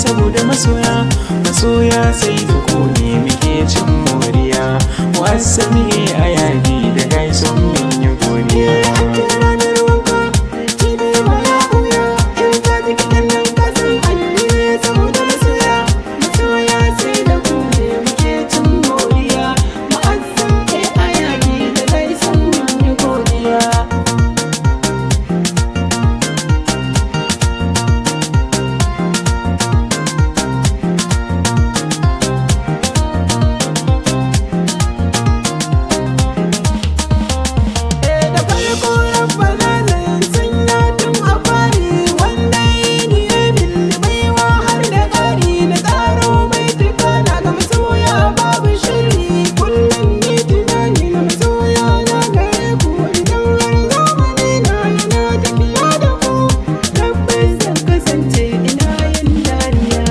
saboda masoya. Masoya sai da ku ne muke cin moriya. Mu'azzam A Yadi da Gaison min yi godiya. Ranar wanka, kifi baya ɓuya. In ka ji kiɗan nan ka san an yi ne saboda masoya. Masoya sai da ku ne muke cin moriya. Mu'azzam A Yadi da Gaison mun yi godiya. Da farko Rabbana zan sanya tun a fari, wanda yi ni ya min baiwa har da ƙari, na tsaro baituka na ga masoya babu shiri. Kullum ni tunani na masoya na gare ku, idan har zamani na yana tafiya da ku, tabbas zan kasance ina yin dariya.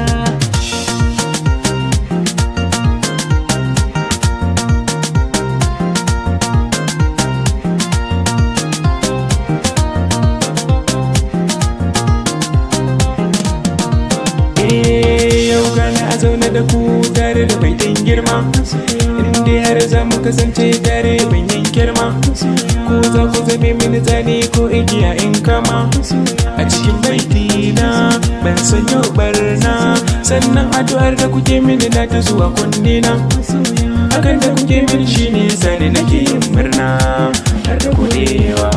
Eh, yau gana a zaune da ku tare da baitin girma. Inda har za mu kasance tare ban girma. Ko za ku zame mini zane ko igiya in kama. A cikin baitina ban sanyo barna. Sannan addu'ar da kuke mini na ta zuwa kunnena. Hakan da kuke mini shine sani nake yin murna har da godewa.